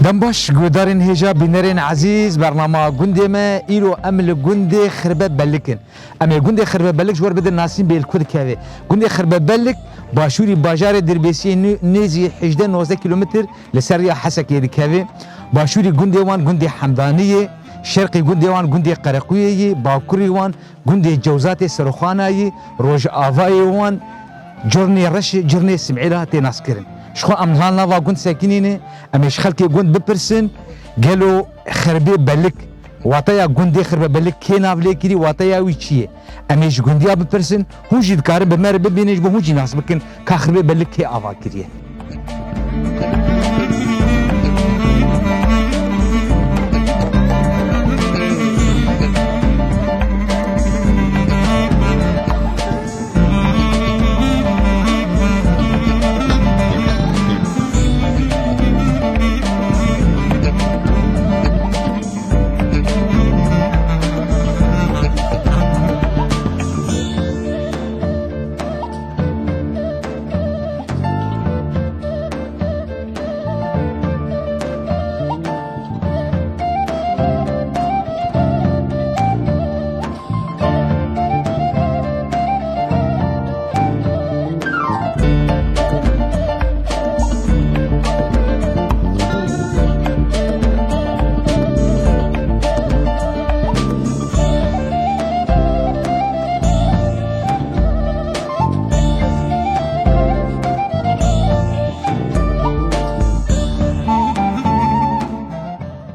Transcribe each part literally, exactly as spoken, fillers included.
Em baş, guhdarên hêja, bînerên ezîz, bernama gundê me, îro em li gundê Xirbe Belik in. Em ê gundê Xirbe Belik ji we re bidin nasîn bê li ku dikeve. Gundê Xirbe Belik, başûrî bajarê Dirbêsiyê nê-, nêzî hejdeh nozdeh kîlometr li ser riya Hesekê dikeve. Başûrî gundê wan gundê Hemdanî ye, şerqî gundê wan gundê Qerequyê ye, bakurî wan gundê Cewzatê Seroxanayî, rojavayê wan Curnê Reşê, Curnê Simêla tê naskirin. Ji xwe em li nava gund sekinîne, em ê ji xelkê gund bipirsin, gelo Xirbê Belik, wateya gundê Xirbe Belik kê nav lê kirî, wateya wî çi ye? Em ê ji gundiya bipirsin, hûn jî dikarin bi me re bibînin, ji bo hûn jî nas bikin ka Xirbê Belik kê ava kiriye.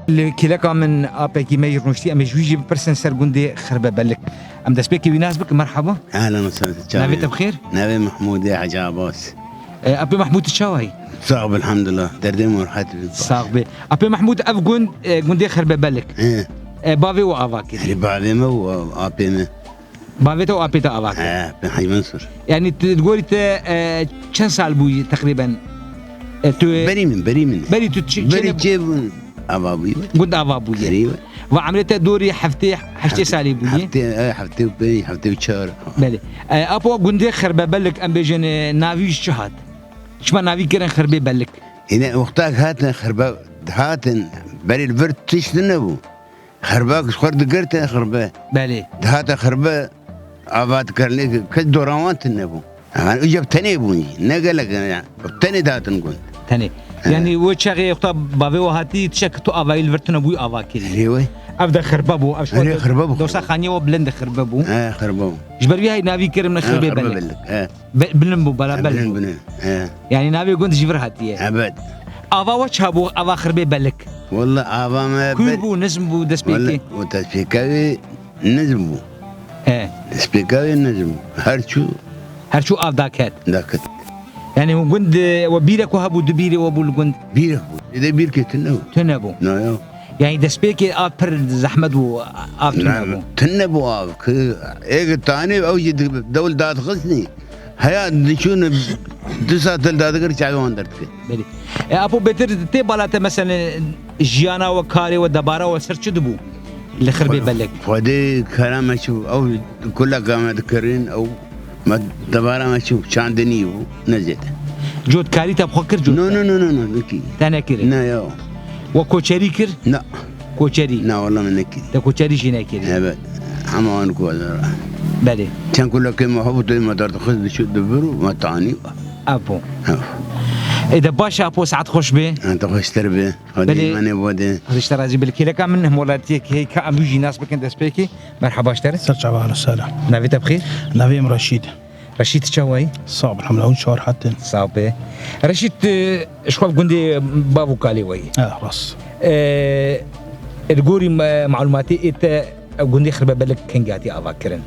Li kêleka min apekî me jî rûniştî, em ê ji wî jî bipirsin ser gundê Xirbe Belik. Em destpêkê wî nas bikin, merhaba. Ehlen we sehlen, çawa yî? Navê te bi xêr? Navê Mehmûd e, Hecî Abbas. E, Apê Mehmûd, tu çawa yî? Sax be, elhamdulillah. Derdê me rehet be. Sax be. Apê Mehmûd, ev gund, e, gundê Xirbe Belik. He. E, bavê we ava kiriye. Erê, bavê me û apê me. Bavê te û apê te ava kir. He, ben Hacî Mensûr. Yanî tu, di gorî te, e, çend sal bûyî teqrîben? E, tu Berî min, berî min. Berî tu çi, Berî çi çê bûn, ava bûyî. Gund ava bûyî. Erê we. Va emrê te dorî heftê, heştê salî bûyî. Heftê, e, heftê û pênc, heftê û çar. Belê. E, apo gundê Xirbe Belik, em bêjin, e, navî ji çi hat? Çima navî kirin Xirbê Belik? Yine wexta hatin Xirbe, hatin berî li vir tişt nebû. Xirbe ji xwe digirtin Xirbe. Belê. Dihate Xirbe ava dikirin, lê kes dora wan tune bû. Yani, uca tenê bûn jî, ne gelek, yani, tenê dihatin gund. Tenê. He. Yani, wê çaxê wexta bavê we hatî, tişek tu avayî li vir tune bûyî ava kirî. Erê we. Ev de Xirbe bû, ev ji Erê we Xirbe bû, dosa Xirbe. Xaniyê we bilind Xirbe bû. He, Xirbe bû. Ji ber wî hay navî kirin He, Xirbê Xirbe Belik. Belik, he. Be-, bilind bû, bela He, belê bilind bû. Bilind bû, he. Yani, navê gund ji vir hatiye. Evet. Ava we çi bû, ava Xirbê Belik? Walla ava me Kûr ber- bû, nizm bû, destpêkê? Walla, o destpêka wê nizm bû. He. Destpêka wê nizm bû. Her çû Her çû av daket. Daket. Yani hûn gund, e, we bîrek we hebû, du bîrê we bû li gund? Bîrek bû. Êdî bîrkê tune bû. Tune bû. Na ya. Yani destpêkê av pir zehmet bû, av tune bû. Tune bû av. Ki êk tanî ew jî di-, dewil dadixistnî. Heya diçûn du saet li dadikir çavê wan derdikir. Belê. E, apo bêtir tê bala te mesela jiyana we, karê we, debara we ser çi dibû? Li Xirbê Belek. Xwedê kerem me çû, ew kuleka me dikirin, ew me debara me çû, çandinî bû, ne zêde. Cotkarî te bi xwe kir cot? No, no, no, no, no, nekî. Te nekir? Ne, ya. We koçerî kir? Na. Koçerî? Na, wala me nekî. Te koçerî jî nekir? Evet. Hema wan ku Belê. Çend kulekê me hebû, dê me derdixist, diçû dibir û me tanî. Apo. Ha. Ê de baş e, apo, saet xweş bê. Ha, te xweştir bê. Hadi Belê. Îmanê bo de. Hadi işte razî bil kêleka min hemwelatiyek heye ka em wî jî nas bikin destpêkê. Merhaba ji te re. Ser çava, ahlen sehlen. Navê te bi xêr? Navê min Reşîd. Reşîd, çawa yî? Sax, elhamdulillah, hûn çawa, rehet in? Sax be. Reşîd, e, ji xwe gundê bav û kalê we yî. Eh, rast. E, li gorî me-, malûmatê ê te, ew gundê Xirbe Belek kengî hatiye ava kirin?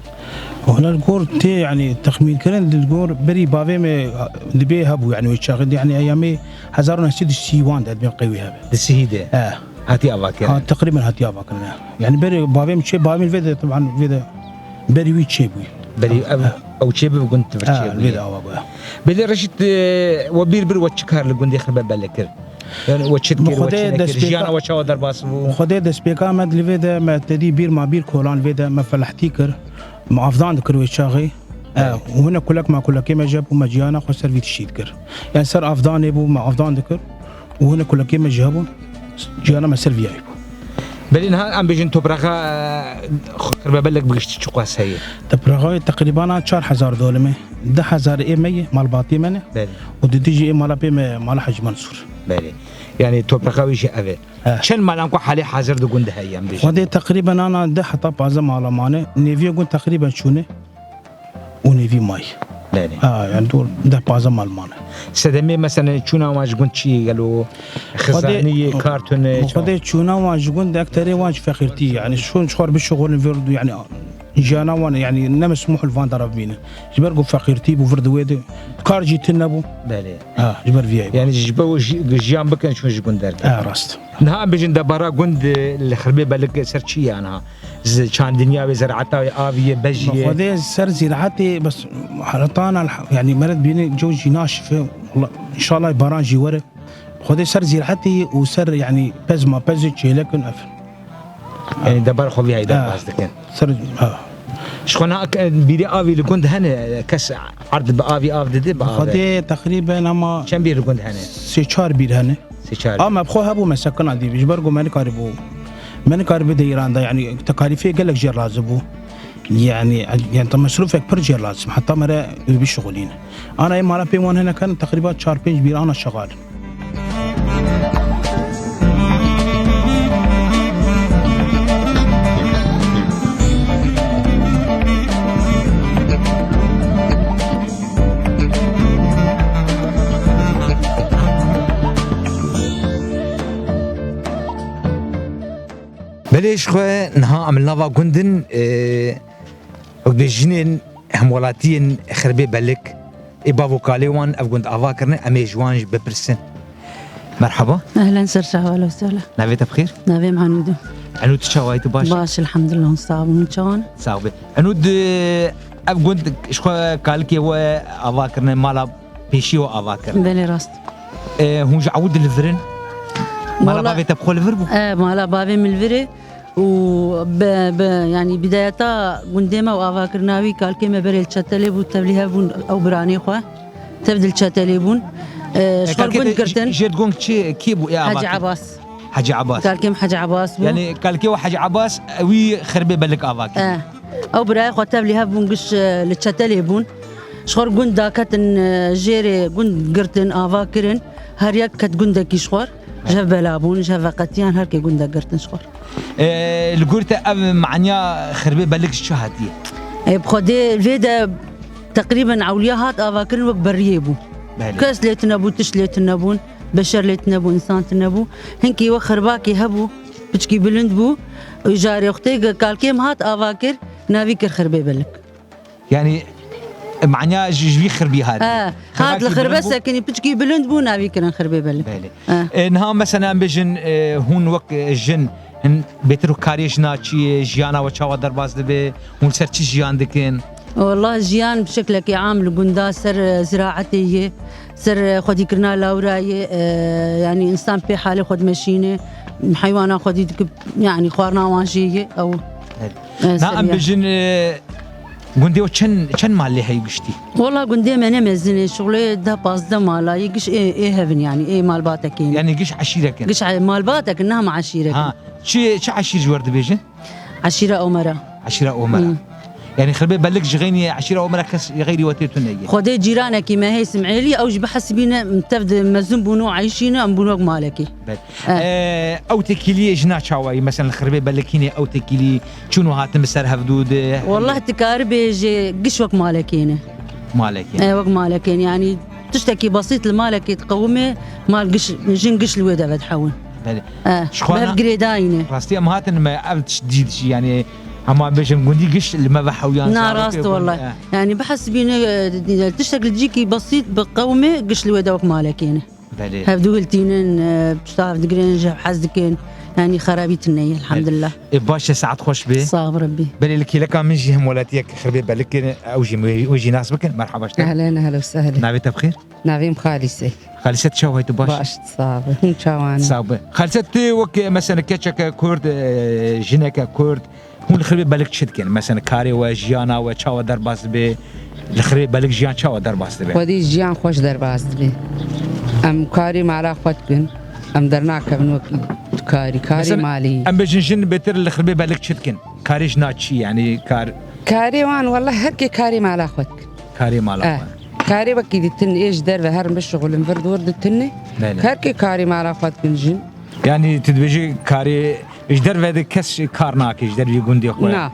Hûn li gor tê, yani, texmîn kirin, li gor berî bavê me dibê hebû, yani, wê çaxê, yani, eyamê hezar û neh sed û sî wan de dibê qewî hebe. Di sihî de. Eh. Hatiye ava kirin. Ha, teqrîben hatiye ava kirin, ha. Yani berê bavê min çê, bavê min vê de, teban vê de berî wî çê bûye. Berî ev, Ha. ew çê bi gund tivir Ha, çê bûye. Vê de ava bûye. Belê Reşîd, e, we bîr bir we çi kar li gundê Xirbe Belek kir? Yani we çi dikir, we çi nekir? Xwedê destpêka- Jiyana we çawa derbas bû? Xwedê destpêka me di vê de me tedî bîr ma bîr kolan vê de me felehtî kir. Me avdan dikir wê çaxê. E, Evet. Û hine kulek ma kulekê me jeb û me ciyana xwe ser vî tiştî dikir. Yani ser avdanê bû, me avdan dikir. Û hine kulekê me ji hebûn. Ciyana me ser viyayî bû. Belê niha em bêjin topraxa, e, Xirbêbelek bi giştî çiqas heye? Topraxa wê teqrîbana çar hezar dolime. Deh hezar ê me ye, malbatê me ne. Belê. Û di dijî ê mala pê me, mala Hecî Mansûr. Belê. Yani topraxa wê jî ev e. He. Çend malan ku halê hazir di gund heye em bêjin? Xwedê teqrîben ana deh heta pazdeh mala mane. Nêviyê gund teqrîben çûne. Û nêvî may. Belê. Ha, yani dor deh pazdeh mal mane. Sedemê mesela çûna wan ji gund çi ye gelo? Xizanî ye, kartûn e, çawa? Xwedê çûna wan ji gund ekterê wan ji feqîrtî ye. Yani şûn çixwar bişixulin vir du yani jiyana wan yani ne mesmûh li van dera bibînin. Ji ber ku feqîrtî bû vir di wê de kar jî tune bû. Belê. Ha, ji ber viyayî. Yani ji bo ji-, jiyan bikin çûn ji gund derkevin. Ha, rast. Niha em bêjin debara gund, e, li Xirbê Belik ser çi ye niha? Z-, çandiniya wê, zerata wê, avî ye, bejî ye? Xwedê ser zîraetê bes heretana, yani meret bîne cew jî naşife. Wala, înşallah baran jî were. Xwedê ser zîraetê û ser, yani pez ma pezê çêlekin ev. Yani debar xwe vî hayî derbas dikin. Ser, ha. Ji xwe niha ke-, bîrê avî li gund hene, kes erd bi avî av dide bi avê? Xwedê teqrîben ama çend bîr li gund hene? Sê çar bîr hene. Sê çar. Ama bi xwe hebû me sekina dî, ji ber ku me nikarîbû, me nikarîbû de Îran de, yani tekalîfê gelek jê lazim bû. Yani, yani te mesrûfek pir jê lazim, heta me re bişixulîne. Ana ê mala pê wan hene ken teqrîban çar pênc bîr ana şexalin. Belê ji xwe niha em li nava gund in, e, wek bê jinên hemwelatiyên Xirbê Belik, ê bav û kalê wan ev gund ava kirine, em ê ji wan jî bipirsin. Merhaba. Ehlen, ser çava, ehlen we sehlen. Navê te bi xêr? Navê min Enûd e. Enûd, tu çawa yî, tu baş î? Baş, elhamdulillah, hûn sax bin, hûn çawan? Sax be. Enûd, ev gund ji xwe kalikê we ava kirine, mala pêşî we ava kirine. Belê, rast. E, hûn ji ewil di li vir in? Mala bavê te bi xwe li vir bû? E, mala bavê min li vir e. Û bi, bi, yani bidayeta gundê me û avakirina wî, kalkê me berê li çetelê bû, tevlî hev bûn ew biranê xwe. Tev di li çetelê bûn. E, ji xwe gund girtin. Jêr gund çi, kî bû ê avakir? Hecî Ebas. Hecî Ebas. Kalkê me Hecî Ebas bû. Yani kalkê we Hecî Ebas, wî Xirbê Belik avakir. E, ew birayê xwe tevlî hev bûn, giş, e, li çetelê bûn. Ji xwe gund daketin, e, jêrê gund girtin, ava kirin. Her yek ket gundekî ji xwe. Ji hev bela bûn, ji hev veqetiyan, her kê gundek girtin ji xwe. E, li gor te ev maniya Xirbê Belik ji çi hatiye? E, bi Xwedê vê de teqrîben ewliya hat avakirin wek beriyê bû. Belê. Kes lê tune bû, tişt lê tune bûn, beşer lê tune bû, însan tune bû. Hinkî wek xirbakê hebû, piçkî bilind bû. Û carê wextê ge-, kalkê min hat avakir, navî kir Xirbê Belik. Yani, e, manya ji, ji wî xirbî hatiye. He, hat li xirbe sekinî, piçkî bilind bû, navî kirin Xirbê Belik. Belê. He. E, niha mesela em bêjin, e, hûn wek, e, jin, hin bêtir û karê jina çi ye, jiyana we çawa derbas dibe, hûn ser çi jiyan dikin? Wallah jiyan bi şeklekî am li gunda ser, e, ziraetê ye, ser, e, xwedîkirina lawira ye, e, yani însan pê halê xwe dimeşîne, heywana xwedî dike, yani xwarina wan jê ye, ew. Evet. E, na em bêjin, e, Gundê we çend, çend malê heye giştî? Wala gundê me ne mezin e, şuxulê deh pazdeh mala ye, giş ê, ê hevin yani, ê malbatek in. Yani giş eşîrek in? Giş e-, malbatek in, ne hema eşîrek in. Ha, çi, çi eşîr ji we re dibêjin? Eşîra Omera. Eşîra Omera. Hmm. Yani Xirbê Belik ji xeynî eşîra Omera kes xeyrî we tê tune ye? Xwedê cîranekî me heye Simêlî, ew jî bihesibîne, tev de mezin bûn û eyşîne, em bûn wek malekî. Belê. Eh. Ee, ew têkiliyê jina çawa ye? Mesela li Xirbê Belik hînê ew têkilî çûn û hatin bi ser hevdû de? Wallah tu karî bêjê giş wek malekê ne. Malekê. Ee, wek malekê ne. Yani tiştekî besît li malekê diqewime, mal giş, jin giş li wê de vedihewin. Belê. Ee, ji xwe bi hev na-, girêdayî ne. Rastî em hatin me ev tişt dît jî, yani hema bêjin gundî giş li me ve hewiyan zarokê. Na rast e, wallah. Ee. Yani bihesibîne, e, tiştek li cîkî besît bi qewime giş li wê de wek malekê ne. Belê. Hev dû hiltînin, e, pişta hev digirin, ji hev hez dikin. Yani xerabî tune ye, elhamdulillah. Belê. E, baş e, saet xweş be. Sağ ol Rebbî. Belê li kêleka min jî hem welatiyek Xirbê Belik in, ew jî wê, wê jî nas bikin. Merhaba ji te. Ehlen, ehlen, sehlen. Navê te bi xêr? Navê min Xalîse. Xalîse, tu çawa yî, tu baş? Baş, sağ ol. Hûn çawan in? Sağ be. Xalîse, tu wek, e, mesela keçeke Kurd, e, jineke Kurd, Hûn li Xirbê Belik çi dikin? Mesela karê we, jiyana we çawa derbas dibe? Li Xirbê Belik jiyan çawa derbas dibe? Xwedî jiyan xweş derbas dibe. Em karê mala xwe dikin. Em dernakevin wekî. Karî, karê Mesela, malî. Em bêjin jin bêtir li xirbê belik çi dikin? Karê jina çi, yanî kar Karê wan, wallah, her kê karê mala xwe dikin. Karê mala Eh, xwe. Karê wekî ditin, ê ji derve herin bişixulin, vir dor ditin ne. Belê. Her kê karê mala xwe dikin jin. Yanî tu dibêjî karê ji derve de kes kar nake, ji dervî gundê xwe. Na.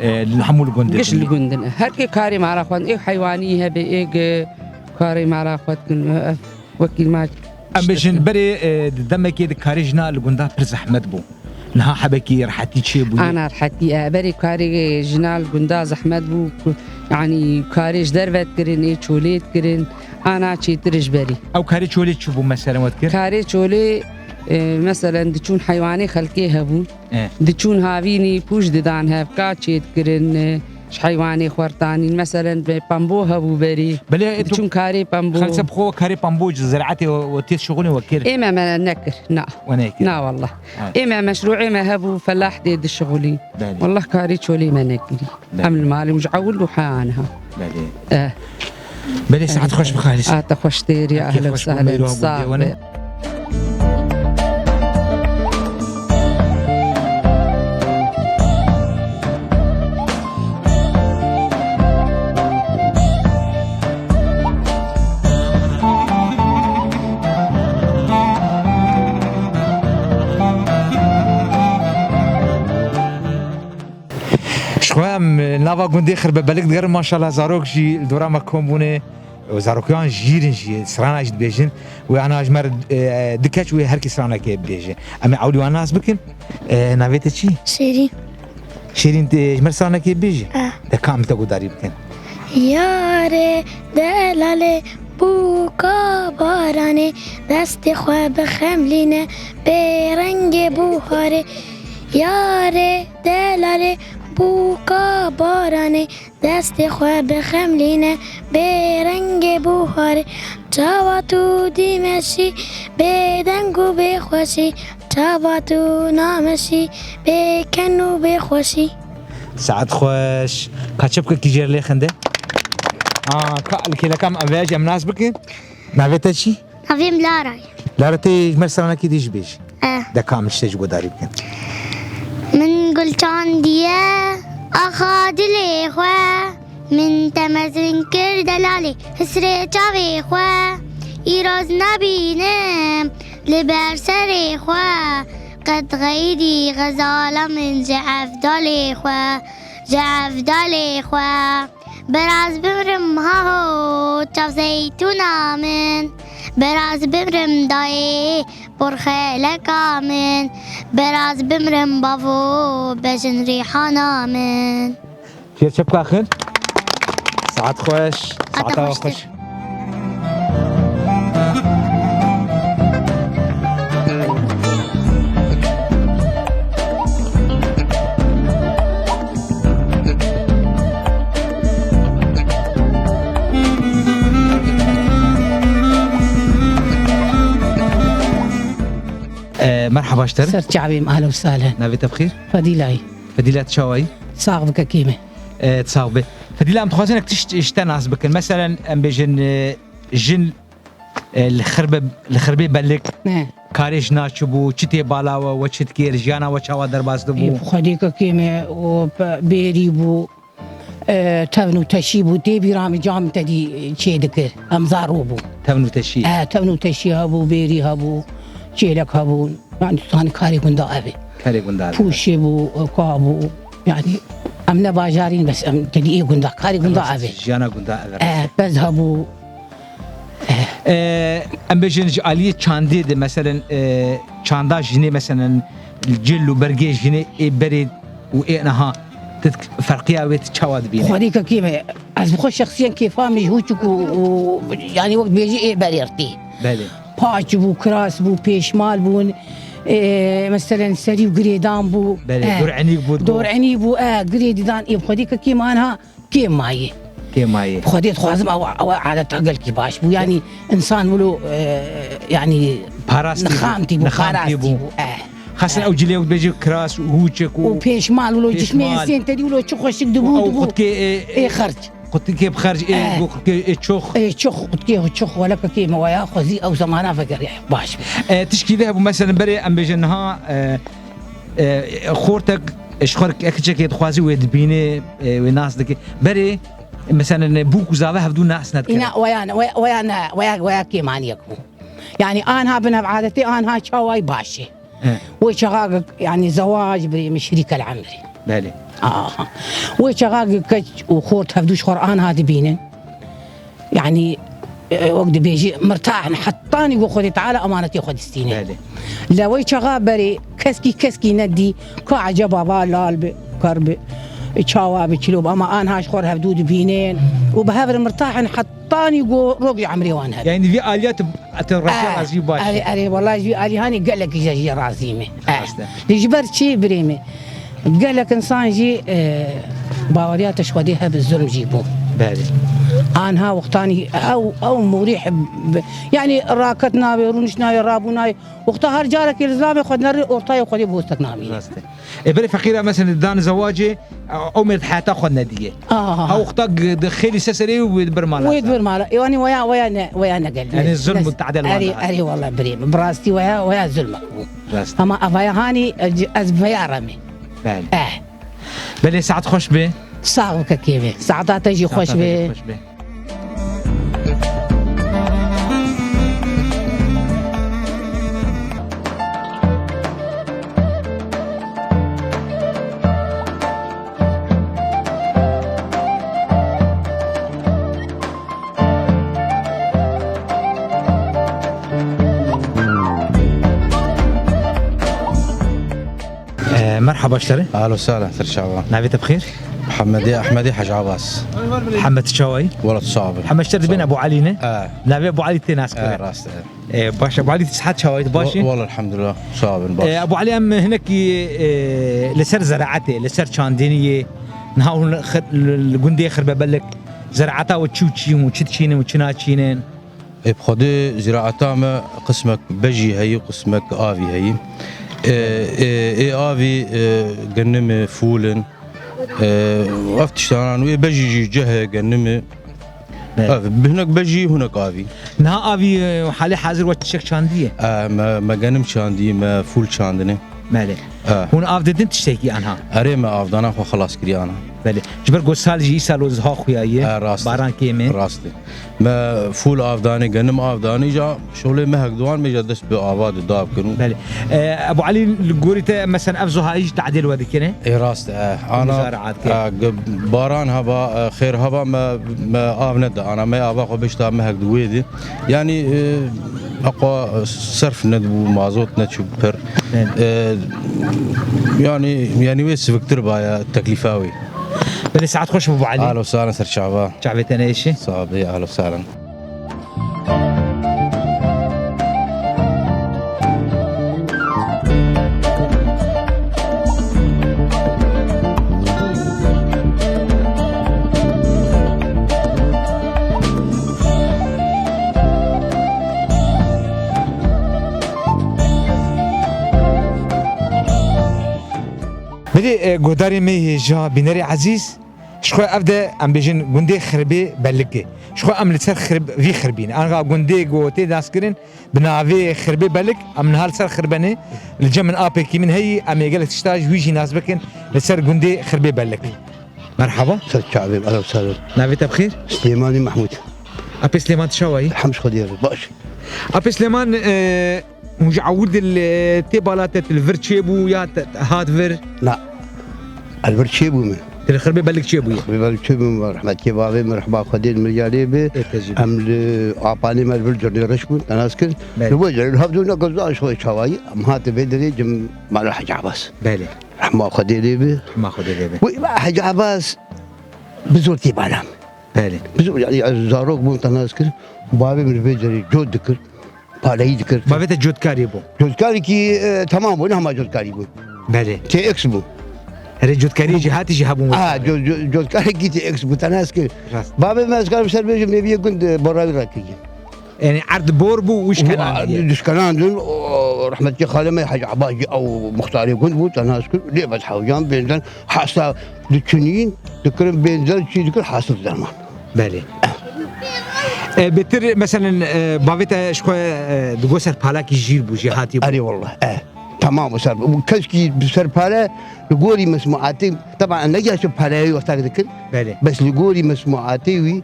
E, li hemû li gundê Giş din. Li gundin. Her kê karê mala xwe, ê heywanî hebe, ê ge karê mala xwe dikin. E, wekî ma Em bêjin berê, e, di demekê de karê jina li gunda pir zehmet bû. Niha hebekî rehetî çêbûye. Ana rehetî, e, berê karê jina li gunda zehmet bû, ku, yanî karê ji derve dikirin, ê çolê dikirin, ana çêtir ji berî. Ew karê çolê çi bû, meselen we dikir? Karê çolê, e, meselen diçûn heywanê xelkê hebûn. E. Diçûn havînî pûç didan hev, ka çêdikirin, e, ji heywanê xwertanîn. Meselen, be pembo hebû berî. Belê, e, tu Diçûn karê pembo. Xelse bi xwe karê pembo ji ziraetê we, we tê şixulê we kir? Ê me, me nekir, na. We nekir. Na wallah. Ha. Ê me meşrûê me hebû, felah tê dişixulî. Belê. Wallah karê çolê me nekirî. Belê. Em li malê û ji ewil û heyaniha. Belê. Eh. Belê, saet xweş bi xalîs. Ata xweş têr ya, Kêf ehlen xweş bû, sahlen, meyro sağ bû, be. Ji xwe em nava gundê Xirbebelik digerin, maşallah, zarok jî li dora me kom bûne. Zarokiyan jîr in jî, strana jî dibêjin. Wê ana ji me re, e, du keç wê her kî stranekê bibêje. Em ê ewlî wan nas bikin. E, navê te çi? Şêrîn. Şêrîn, te ji me re stranekê bibêje? E. De ka em te guhdarî bikin. Yarê delalê bûka baranê, destê xwe bixemlîne bê rengê buharê. Yarê delalê bûka baranê, destê xwe bixemlîne bê rengê buharê. Çawa tu dîmeşî bê deng û bê xweşî, çawa tu nameşî bê ken û bê xweşî. Saet xweş. Ka çepkekî jêr lê xinde. Aa, ka li kêleka em vêya jî em nas bikin. Navê te çi? Navê min Lara ye. Lara, tê ji me stranekî dî jî bêjî. Eh. De ka min ji te jî guhdarî bikin. Min gul çandiye axa dilê xwe. Min te mezin kir delalê hisrê çavê xwe. Îroz nabînim li ber serê xwe. Qet xeyrî xezala min ji evdalê xwe. Ji evdalê xwe. Biraz bimrim haho çav zeytûna min. Biraz bimrim dayê porxeleka min. Biraz bimrim bavo bejin rîhana min. Çêr çepka xin. Saet xweş. Saeta xweş. E, merheba ji te re. Ser çavê me, ahlen û sahlen. Navê te bi xêr? Fedîlayî. Fedîla, tu çawa yî? Sax bike kême. E, tu sax be. Fedîla, em dixwazin ek tişt ji te nas bikin. Meselen, em bêjin, e, jin, e, li xirbe, li xirbê belik. Ne. Karê jina çi bû, çi tê bala we, we çi dikir, jiyana we çawa derbas dibû? Ê, bi Xwedê ke kême, o pe-, bêrî bû, e, tevn û teşî bû, tê bîra min cam tedî çê dikir. Em zaro bû. Tevn û teşî? E, tevn û teşî hebû, bêrî hebû, çêlek hebû. Yani, tu zanî karê gunda ev e. Karê gunda ev e. Pûşê bû, ka bû. Yani, em ne bajarîn, bes em tedî ê gunda, karê gunda ev e. Jiyana gunda ev e. E, pez hebû. E, em bêjin ji aliyê çandê de, meselen, e, çanda jinê, meselen, cil û bergê jinê ê berê û ê niha, tu ferqiya wê tu çawa dibînî? Xwedê ke kêm e. Ez bi xwe şexsiyen kêfa min ji hûçik û, û, yani, wek dibêjî ê berê re tê. Belê. Paç bû, kiras bû, pêşmal bûn, e, meselen serî û girêdan bû. Belê, e, dor'enîk bû, dor. Dor'enî bû, e, girê didan, ê bi Xwedê ke kêm aniha kêm mayî. Kêm mayî. Xwedê dixwazim ew, ew adeta gelkî baş bû. Yanî însan wilo, e, yanî parastî bû, nixamtî bû, nixamtî parastî bû. Bû, e. Xasin ew cilê wek bêjî kiras û hûçek û pêşmal wilo cismê sêntedî wilo çi xweşik dibû, dibû. Ê xerc. Qutikê bi xerc ê, eh, got qutikê ê çox. Ê çox, qutikê çox welekekê me waya xwezî ew zemana vegerê baş be. E, tişkî de hebû, meselen, berê em bêjin niha, e, e, xortek, e, ji xwe kiçekê dixwazî wê dibîne, e, wê nas dike. Berê, meselen, bûk û zave hevdû nas nedikir. Îna waya ne, waya, waya ne, waya, waya kêmaniyek bû. Yani anha bin ev adetê, anha çaway baş e. He. Wê çaxa, yani zewac birê min şirîkel emrê. Belê. Aha. Wê çaxa keç û xort hevdû ji xwe re anha dibînin. Yani, e, wek dibêjî, mirtah in, hetanî ku Xwedê Teala emanetê xwe distîne. Belê. Le wê çaxa berê keskî keskî nedî, ka eceba va lal bi, ker bi, çawa bi, çilo bi, ama anha ji xwe re hevdû dibînin û bi hev re mirtah in, hetanî ku rok ji emrê wan hebe. Yani vî aliya tu, tu reşa, eh, razî baş. Erê, erê, wela ji vî alihanê gelekî jî, jî razî me. Eh. Rast e. Lê ji ber çi birê me? Gelek insan jî, e, baweriya te ji Xwedê hebe, zulm jî bû. Belê. Anha wextanî ew, ew mûrîh, yani raket navê, rûniş navê, rabû navê. Wexta her carekê li zilamê xwe nerê ortayê Xwedê bi hostek namîne. Rast e. E, berê feqîra, mesela, dan zewacê, e, ew mêr di heyata xwe nediye. Aha. Ha wexta g-, di xêlî seserê û wê di bir mala. Wê di bir mala. E, yani weya, weya ne, weya ne gel. Yani zulm û te'dil wan dihat. Erê, erê, wela birê min. Bi rastî weya, weya zulm bû. Rast. Ama evaya hanî, e, ez veya remê. Belê. Eh. Belê, saet xweş be. Sax bike kêvê. Saeta te jî xweş be. Saeta te jî xweş be. Ee, merhaba, şerê. Ahlen we sahlen, ser çava. Navê te bi xêr? Mihemedê Ehmedê Hec Abas. Mihemed, çawayî? Wela tu sax bî. Mihemed, şer dibên Ebu Elî ne? E. Navê Ebu Elî tê nas kirin. E, rast e. E, baş, Ebu Elî, sihet çawayî, tu baş î? Wela elhamdulillah, sax bin, baş. E, Ebu Elî, em hinekî, e, li ser zeraetê, li ser çandiniyê, niha hûn li xir-, li, li gundê Xirbebelik, zeraeta we çi û çi û çi diçînin û çi naçînin? Ê, bi xwedê ziraeta me qismek bejî heyî, qismek avî heyî. Ê, ê, ê avî, ê, genimê, fûl in. Ê, ev tiştanan wê bejî jî cehê genimê. Belê. Ev, hinek bejî, hinek avî. Niha avî, ê, halê hazir we tiştek çandiye? Ê, me, me genim çandî, me fûl çandine. Belê. Ê. Hûn av didin tiştekî anha? Erê, me avdana xwe xilas kiriye anha. Belê. Ji ber ku sal jî îsal û ziha xuya ye. Ê, rast e. Baran kêm e. Rast e. Me fûl avdanê, genim avdanê, îca şolê mehek diwan me îca dest bi ava de dav kirin. Belê. E, Ebu Elî, li gorî te, mesela, ev zuhayî jî te'dîl we dikine? Ê, rast e. Ana, e, ge-, baran heba, e, xêr heba me, me av neda. Ana me ava xwe bişta mehek di wê de. Yani, e, heqwa serf nedibû, mazot neçû pir. Evet. E, yani, yani wê siviktir baya teklîfa wê. Belê, saet xweş, Ebu Elî. Ahlen we sahlen, ser çava. Çavê te neyêşe. Sax bî, ahlen we sahlen. Belê, e, guhdarê me hêja, bînerê ezîz, ji xwe ev de em bêjin gundê Xirbê Belikê. Ji xwe em li ser Xirb-, vî xirbîn. Anha gundê ku tê naskirin bi navê Xirbê Belik, em niha li ser xirbenê. Li cem min apekî min heyî, em ê gelek tişta ji wî jî nas bikin li ser gundê Xirbê Belik. Merhaba. Ser çavê, ehlen we sehlen. Navê te bi xêr? Silêmanî Mehmûd. Apê Silêman, tu çawa yî? Elhamd, ji Xwedê re baş. Apê Silêman, e, hûn ji ewil de li, tê bala te, tu li vir çêbû ya te, te hat vir? Na. Ez vir çêbûme. Tu li Xirbê Belik çêbûyî? Xirbê Belik çêbûme, rehmetê bavê min, rehma Xwedê li miryanê be. Ê, te jî be. Em li apanê me li vir curnê reş bûn, te nas kir. Belê. Li bo cernê hevdû ne, ku zan ji xwe çawayî, em hatin vê derê cem mala Hec Abbas. Belê. Rehma Xwedê lê be. Rehma Xwedê lê be. Wê, Hec Abbas bi zor tê bala min. Belê. Bi zor, yani ez zarok bûm, te nas kir. Bavê min vê cerê cot dikir. Paleyî dikir. Bavê te cotkarî bû? Cotkarîkî, e, temam bû, ne hema cotkarî bû. Belê. T X bû. Herê cotkarî jî hatî jî hebûn. Ha, wexta co-, co-, cotkarîkî T X bû, te nas kir. Rast. Bavê min, ez karim ser bêjim, nêviyê gund, e, borayî rakiriye. Yani erd bor bû, wişkenandiye. Wişkenandin, o, rehmetî xalê me Hec Abbas jî ew muxtarê gund bû, te nas kir, lê bes hewcan bênden hasta diçinîn, Dikirin bênzer çî dikir hasil derman. Belê. E, bêtir, meselen, e, bavê te ji xwe, e, digo ser palakî jîr bû, jêhatî bû. Erê wallah, e. Temam bû ser. Û keskî bi ser pale li gorî mesmuatê, teban ne gerçi paleyê wextak dikir. Belê. Bes li gorî mesmuatê wî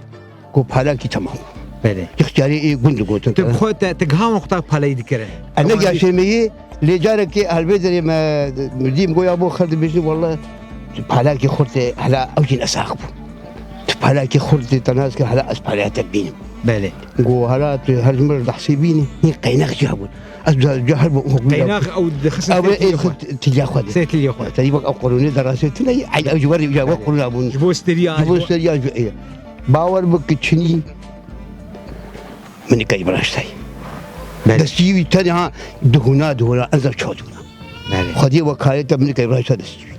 ku palakî temam bû. Belê. Yextiyarê ê gund digotin. Tu bi xwe te, te giha wexta paleyî dikire? E, ne Ama gerçê me yê, lê carekê helbê derê me, me dîm goya bo xer dibêjin, wallah, palakî xurtê hela ew jî nesax bû. Tu palakî xurtê te nas kir, hela ez paleya te bînim. Belê. Go hela tu her ji min re dehsê bînî, hîn qeynex ciya bûn. Ez ca, ca her bo Qeynax ew dixistin Ew sê ê tilya xwe. Xwe tilya xwe de. Sê tilya xwe. Te wek ew qurûnê derasê tune, ey ew ji wer, ji wer Belê. Qurûna bûn. Ji bo steriya, Ji ji bo bo steriya ji, e. Bawer bike çinî minikey biraştay. Belê. Destî wî tenha duhuna, duhuna, ez ço duhuna. Belê. Xwedî wekalete minikey biraşta destî wî.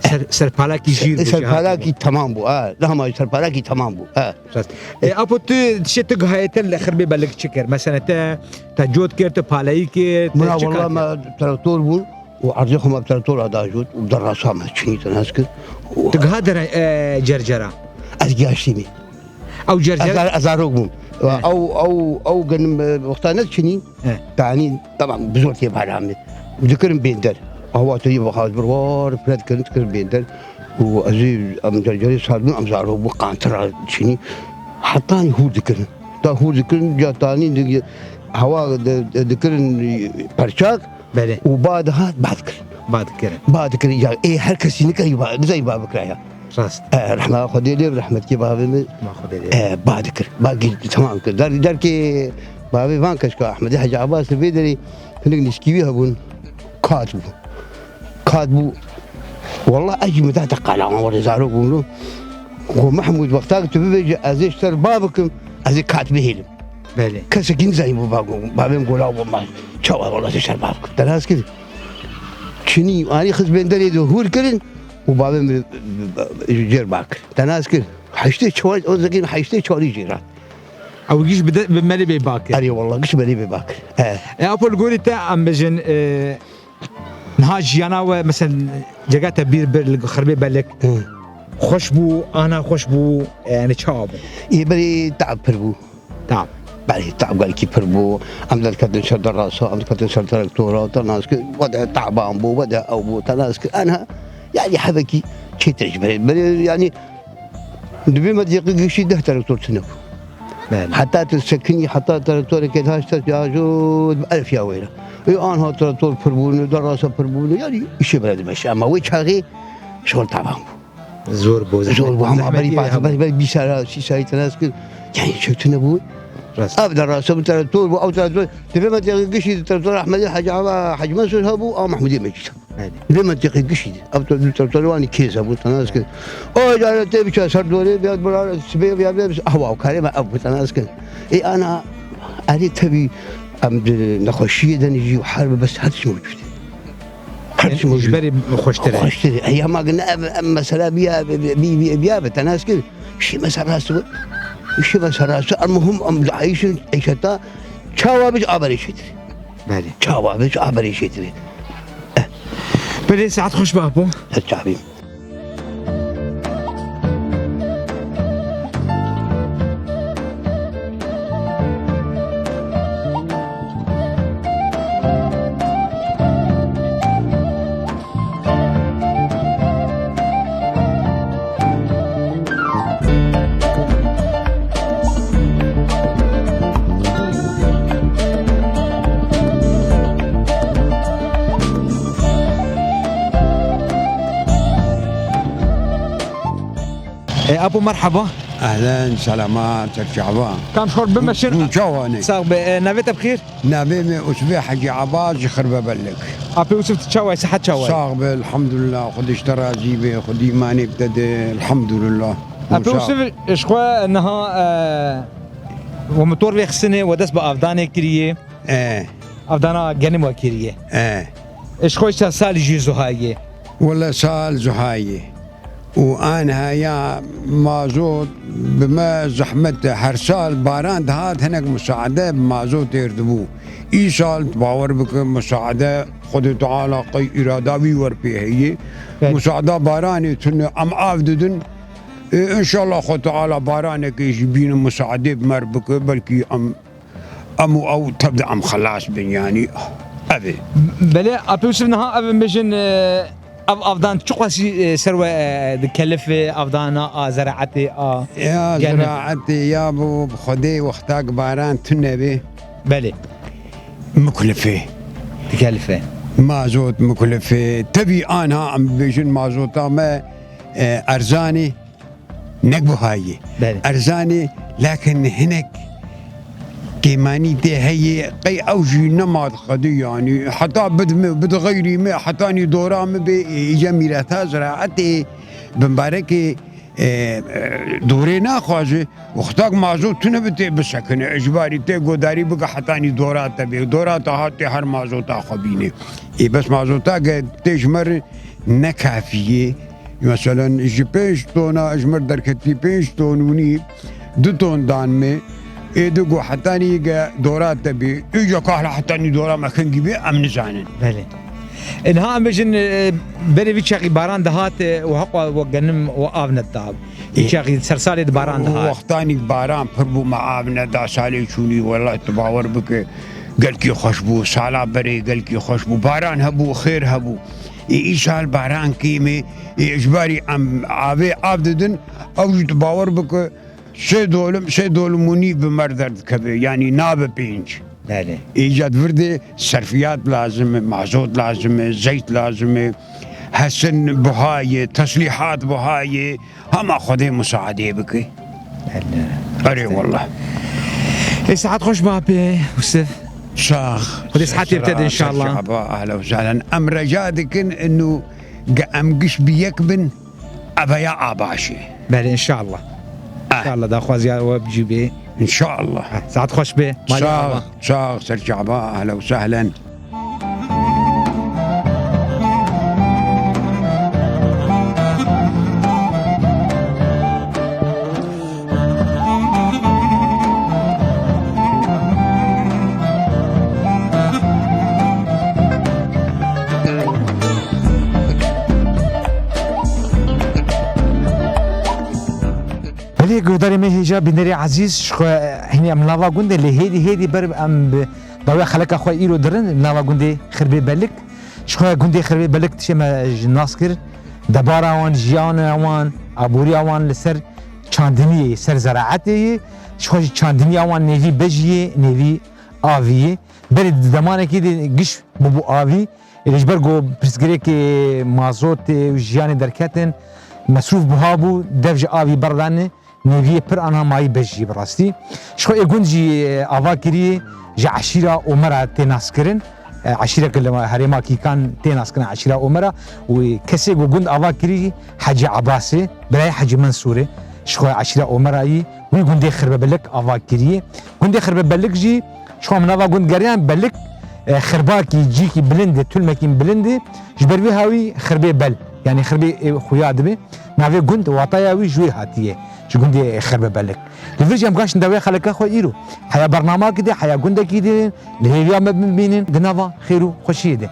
Ser, serpalakî jîr bû, Serpalakî jêhatî bû. Temam bû, ha. Lehma serpalakî temam bû, ha. Rast. E, apo tu dişê tu gihayete li xirbê belik çi kir? Mesela te, te cot kir, tu paleyî kir, te Mira çi kar wallah kir? Me traktor bûn û erdê xwe me bi traktora da jot û derasa me çinî te nas kir. Û Tu giha dere, e, cercera? Ez gihaştî me. Ew cercer- Ezar-, ezarok bûm. He. Ew, ew, ew genim, e, wexta ne çinî. He. Tanî, tamam, bi zor tê bala me. Dikirin bênder. Awa te yê bixaz bir war, pire dikirin, dikirin bênder. Û ez ê em cercerê sar bûn, em zarok bû qantira çinî. Hetanî hûr dikirin. Ta hûr dikirin, ca tanî di-, hewa di-, di-, dikirin perçak Belê. û ba dihat, ba dikirin. Ba dikirin. Ba dikirin, ya, ê, her kesî nikarî ba, nizayî ba bikira ya. Rast. E, rehma Xwedê lê, rehmetkê bavê min. Ma Xwedê lê. E, ba dikir. Ba gî-, temam kir. Der-, derkê bavê van keşka Ehmedê Hecî Abbas vê derê hinek nişkî wî hebûn. Kat bû. Kat bû. Wallah ez jî min da te qala wan warê zarok bûm lo. Go Mehmûd, wexta ki tu bibêje ez ê ji te re ba bikim, ez ê kat bihêlim. Belê. Kesekî nizanî bû ba go-, bavê min gola bû ma. Çawa wallah tu şer ba bikim. Te nas kir. Çinî anî xist bên derê de hûr kirin û bavê min ji cêr ba kir. Te nas kir. Heştê çar, o zekî heştê çarî jê re. Ew giş bi de, bi melê bê bakir. Erê wallah, giş melê bê bakir. He. E, apo li gorî te em bijin, e, niha jiyana we, mesela, cega te bîr bir li xirbê belek. Hı. Xweş bû, ana xweş bû, e, yani çawa bû? Ê berê tab pir bû. Tab. Berê tab gelkî pir bû. Em derketin ser derasa, em diketin ser traktora, te nas kir, wede taban bû, wede ew bû, te nas kir. Enha, yani hebekî çêtir ji berê. Berê, yani, Di vê mentiqê giştî deh traktor tune bû. Belê. Heta tu sekinî, heta traktoreke daha ji te ya jot bi elf ya wêre. Ê anha traktor pir bûne, derasa pir bûne, yani îşê bire dimeşe. Ama wê çaxê şixul taban bû. Zor bû, Zor bû, ama zehmetî berî pas, hebû. Berî, berî bîst sala, sî salî te nas kir. Yani çek tune bû. Rast. Ev derasa bû traktor bû, ev traktor. Di vê mentiqê giştî traktor Ehmedê Hecî Ava, Hecî Mensûr hebû, a Mehmûdê Mecîd. Belê. Lê mentiqê gişî de. Ev to-, du traktorê wan kêz hebû, te nas kir. O carê tê biçe ser dorê, bêt bira sibê, bêt bê, ahwa, karê me ev bû, te nas kir. Ê ana, erê tevî em di nexweşiyê de ne jî û her bi bes her tişt mewcûd e. Her tişt mewcûd e. Ji berê xweştir e. Xweştir e. Ey ama gine ev, ev mesela biya, bi, bi, bi, biya bi, te nas kir. Şî me ser rast bi. Şî me ser rast. Elmuhim em diayîşin eyşeta çawa biç aberê çêtir. Belê. Çawa biç aberê çêtir. Belê, saet xweş be, apo. Her çavî. E, Apo, merhaba. Ehlen, selamat, çerçava. Kam şor bimeşin. Hûn çawa ne? Sax be, e, navê te bi xêr? Navê me Usbê Hecî Aba ji Xirbebelek. Apê Usif, tu çawa yî, sihet çawa yî? Sax be, elhamdulillah, Xwedê ji te razî be, Xwedê îmanê bi te de, elhamdulillah. Apê Usif, ji xwe niha, e, we motor vêxistinê, we dest bi avdanê kiriye. E. Avdana genim we kiriye. E. Ji xwe îşte salî jî zuhayê. Wele sal zuhayê. Û aniha ya mazot bi me zehmet e. Her sal baran dihat hinek musaade bi mazot têr dibû. Îsal tu bawer bike musaade Xwedê Teala qey îrada wî wer pê heye. Belê. Musaada baranê tune em av didin. Ê, înşallah Xwe Teala baranekê jî bîne musaadê bi me re bike, belkî em, em û ew tev de em xelas bin, yanî ev e. Belê, Apê Yusuf, niha ev em bêjin, e, ev avdan çiqasî, e, ser we, e, dikelife, avdana a zeraetê a Ya genê? Ziraetê ya bo Xwedê wextak baran tune be. Belê. Muklife. Dikelife. Mazot muklife. Tevî anha em bibêjin mazota me, e, erzanê. Nek buha ye. Belê. Erzan e, lakin hinek kêmanî tê heye, qey ew jî nema diqedî, yanî heta bidime, bidiqeyrîme, hetanî dora min bê, ê, îca mîreta ziraetê, bimbarekê, e, e, dorê naxwaze, wextak mazot tune bi tê bisekine, ijbarî tê godarî bike hetanî dora te bê. Dora te hat tê her mazota xwe bîne. Ê, bes mazota ge tê ji me re ne kafî ye. Meselen, ji pênc tona, ji mir derketî pênc ton û nîv, du ton dan me, ê di got hetanî ge dora te bî, îca kahla hetanî dora me kengî bî, em nizanin. Belê. E, niha em bêjin, e, berê vî çaxî baran dihat, e, û heqwa we genim û av nedida. Vî Ê, çaxî sersalê di baran dihat. Wextanî baran pir bû, me av neda, salê çûnî, wellah tu bawer bike, gelkî xweş bû, sala berê gelkî xweş bû, baran hebû, xêr hebû. Ê, îsal baran kêm e, ê, ji barî em avê av didin, ew jî tu bawer bike, sê dolim, sê dolim û nîv bi me re derdikeve, yanî nabe pênc. Belê. Îca di vir de serfiyat lazim e, mazot lazim e, zeyt lazim e, hesin buha ye, teslîhat buha ye, hema Xwedê musaadê bike. Belê. Erê wallah. Ê, saet xweş be Apê Yusuf. Sax. Xwedê sihetê bide de, înşallah. Şaba, ehlen we sehlen. Em reca dikin inu ge em giş bi yek bin, ev ya a baş e. Belê, înşallah. Ah. Înşallah, daxwaziya we bi cî bê. Înşallah. Ah, saet xweş be. Malê Sax, ava. Sax, ser çava, ehlen we sehlen. Belê, guhdarê me hêja, bînerê ezîz, ji xwe hînî em nava gundê, lê hêdî hêdî ber em bi dawiya xeleka xwe îro dirin, nava gundê Xirbê Belik. Ji xwe gundê Xirbê Belik tişê me ji nas kir, debara wan, jiyana wan, aboriya wan li ser çandiniyê, ser zeraetê ye. Ji xwe jî çandiniya wan nêvî bejî ye, nêvî avî ye. Berê di demanekî de giş bûbû avî. Ê, ji ber ku pirsgirêkê mazotê û jiyanê derketin, mesrûf buha bû, dev ji avî berdane, nêviyê pir ana mayî bejî bi rastî. Ji xwe ê gund jî, e, ava kirî, ji eşîra Omera tê naskirin. E, eşîreke li herêma Kîkan tê naskirin, eşîra Omera. Û kesê ku gund ava kirî Hecî Ebasê, birayê Hecî Mensûrê. Ji xwe eşîra Omera yî, wî gundê Xirbebelek ava kirî. Gundê Xirbebelek jî, ji xwe min nava gund geriyan, Belik, e, xirbakî, cîkî bilind e, tulmekî bilind e. Ji ber vê hawî Xirbê Bel, yanî Xirbê, e, xuya dibe. Navê gund, wataya wî ji wê hatiye, ji gundê Xirbebelek. Li vir jî em gaştin dawê xeleka xwe îro. Heya bernamekî de, heya gundekî de, li hêviya me bimînin, di nava xêr û xweşiyê de.